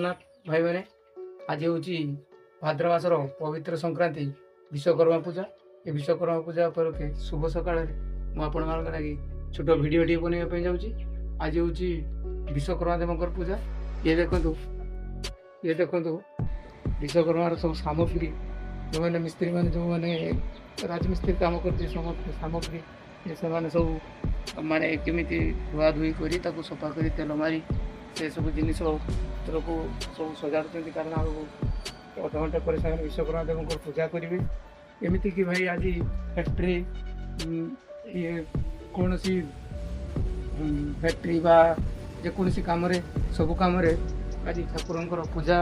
ଜଗନ୍ନାଥ ଭାଇମାନେ, ଆଜି ହେଉଛି ଭାଦ୍ର ମାସର ପବିତ୍ର ସଂକ୍ରାନ୍ତି, ବିଶ୍ୱକର୍ମା ପୂଜା। ଏ ବିଶ୍ୱକର୍ମା ପୂଜା ଉପଲକ୍ଷେ ଶୁଭ ସକାଳରେ ମୁଁ ଆପଣମାନଙ୍କ ଲାଗି ଛୋଟ ଭିଡ଼ିଓଟିଏ ବନେଇବା ପାଇଁ ଯାଉଛି। ଆଜି ହେଉଛି ବିଶ୍ୱକର୍ମା ଦେବଙ୍କର ପୂଜା। ଇଏ ଦେଖନ୍ତୁ, ଇଏ ଦେଖନ୍ତୁ ବିଶ୍ୱକର୍ମାର ସବୁ ସାମଗ୍ରୀ। ଯେଉଁମାନେ ମିସ୍ତ୍ରୀମାନେ, ଯେଉଁମାନେ ରାଜମିସ୍ତ୍ରୀ କାମ କରୁଛି, ସମସ୍ତ ସାମଗ୍ରୀ ସେମାନେ ସବୁ ମାନେ କେମିତି ଧୁଆ ଧୁଇ କରି, ତାକୁ ସଫା କରି, ତେଲ ମାରି ସେସବୁ ଜିନିଷ ପତ୍ରକୁ ସବୁ ସଜାଡ଼ୁଛନ୍ତି, କାରଣ ଆଉ ଅଧଘଣ୍ଟା ପରେ ସେମାନେ ବିଶ୍ୱକର୍ମା ଦେବଙ୍କର ପୂଜା କରିବେ। ଏମିତିକି ଭାଇ, ଆଜି ଫ୍ୟାକ୍ଟ୍ରି, ଇଏ କୌଣସି ଫ୍ୟାକ୍ଟ୍ରି ବା ଯେକୌଣସି କାମରେ, ସବୁ କାମରେ ଆଜି ଠାକୁରଙ୍କର ପୂଜା,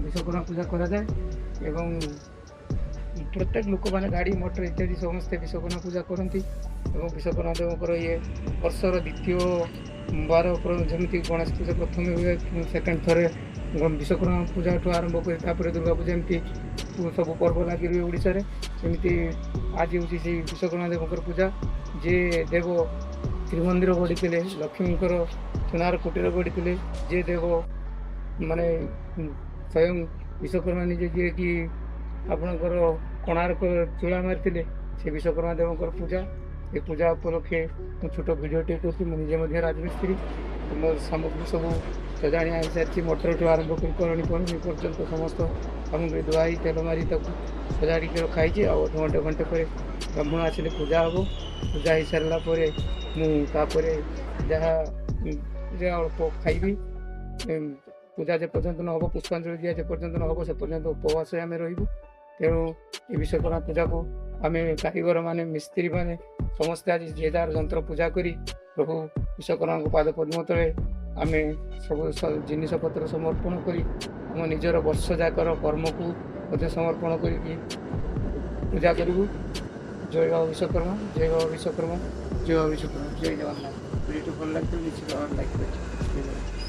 ବିଶ୍ୱକର୍ମା ପୂଜା କରାଯାଏ ଏବଂ ପ୍ରତ୍ୟେକ ଲୋକମାନେ, ଗାଡ଼ି ମଟର ଇତ୍ୟାଦି ସମସ୍ତେ ବିଶ୍ୱକର୍ମା ପୂଜା କରନ୍ତି। ଏବଂ ବିଶ୍ୱକର୍ମା ଦେବଙ୍କର ଇଏ ବର୍ଷର ଦ୍ୱିତୀୟ ବାର, ଯେମିତି ଗଣେଶ ପୂଜା ପ୍ରଥମେ ହୁଏ, ସେକେଣ୍ଡ ଥରେ ବିଶ୍ୱକର୍ମା ପୂଜାଠୁ ଆରମ୍ଭ କରି ତାପରେ ଦୁର୍ଗା ପୂଜା, ଏମିତି ସବୁ ପର୍ବ ଲାଗି ରୁହେ ଓଡ଼ିଶାରେ। ସେମିତି ଆଜି ହେଉଛି ସେଇ ବିଶ୍ୱକର୍ମା ଦେବଙ୍କର ପୂଜା। ଯିଏ ଦେବ ଶ୍ରୀମନ୍ଦିର ଗଢ଼ିଥିଲେ, ଲକ୍ଷ୍ମୀଙ୍କର ସୁନାର କୁଟୀର ଗଢ଼ିଥିଲେ, ଯିଏ ଦେବ ମାନେ ସ୍ୱୟଂ ବିଶ୍ୱକର୍ମା ନିଜେ, ଯିଏକି ଆପଣଙ୍କର କୋଣାର୍କ ଚୂଳା ମାରିଥିଲେ, ସେ ବିଶ୍ୱକର୍ମା ଦେବଙ୍କର ପୂଜା। ଏ ପୂଜା ଉପଲକ୍ଷେ ମୁଁ ଛୋଟ ଭିଡ଼ିଓଟିଏ କରୁଛି। ମୁଁ ନିଜେ ମଧ୍ୟ ରାଜମିସ୍ତ୍ରୀ। ମୋ ସାମଗ୍ରୀ ସବୁ ସଜାଣି ହେଇସାରିଛି। ମଟରଠୁ ଆରମ୍ଭ କରି କରଣୀ ପରଣୀ ପର୍ଯ୍ୟନ୍ତ ସମସ୍ତ ସାମଗ୍ରୀ ଧୁଆ ହେଇ, ତେଲ ମାରି ତାକୁ ସଜାଡ଼ିକି ରଖା ହେଇଛି। ଆଉ ଅଧଘଣ୍ଟେ ଘଣ୍ଟେ ପରେ ବ୍ରାହ୍ମଣ ଆସିଲେ ପୂଜା ହେବ। ପୂଜା ହେଇସାରିଲା ପରେ ମୁଁ ତାପରେ ଯାହା ଯାହା ଅଳ୍ପ ଖାଇବି। ପୂଜା ଯେ ପର୍ଯ୍ୟନ୍ତ ନ ହେବ, ପୁଷ୍ପାଞ୍ଜଳି ଦିଆ ଯେ ପର୍ଯ୍ୟନ୍ତ ନ ହେବ, ସେ ପର୍ଯ୍ୟନ୍ତ ଉପବାସ ଆମେ ରହିବୁ। ତେଣୁ ଏ ବିଶ୍ୱକର୍ମା ପୂଜାକୁ ଆମେ କାରିଗରମାନେ, ମିସ୍ତ୍ରୀମାନେ ସମସ୍ତେ ଆଜି ଯିଏ ଯାହାର ଯନ୍ତ୍ର ପୂଜା କରି ପ୍ରଭୁ ବିଶ୍ୱକର୍ମାଙ୍କ ପାଦ ପଦ୍ମ ତଳେ ଆମେ ସବୁ ଜିନିଷପତ୍ର ସମର୍ପଣ କରି, ଆମ ନିଜର ବର୍ଷ ଯାକର କର୍ମକୁ ମଧ୍ୟ ସମର୍ପଣ କରିକି ପୂଜା କରିବୁ। ଜୟ ବାବା ବିଶ୍ୱକର୍ମା, ଜୟ ବାବା ବିଶ୍ୱକର୍ମା, ଜୟ ବାବା ବିଶ୍ୱକର୍ମା, ଜୟ ଜଗନ୍ନାଥ। ଭିଡ଼ିଓଟି ଭଲ ଲାଗିଥିଲେ ନିଶ୍ଚିତ ଭାବରେ ଲାଇକ୍ କରିବେ। ଜୟ ଜଗନ୍ନାଥ।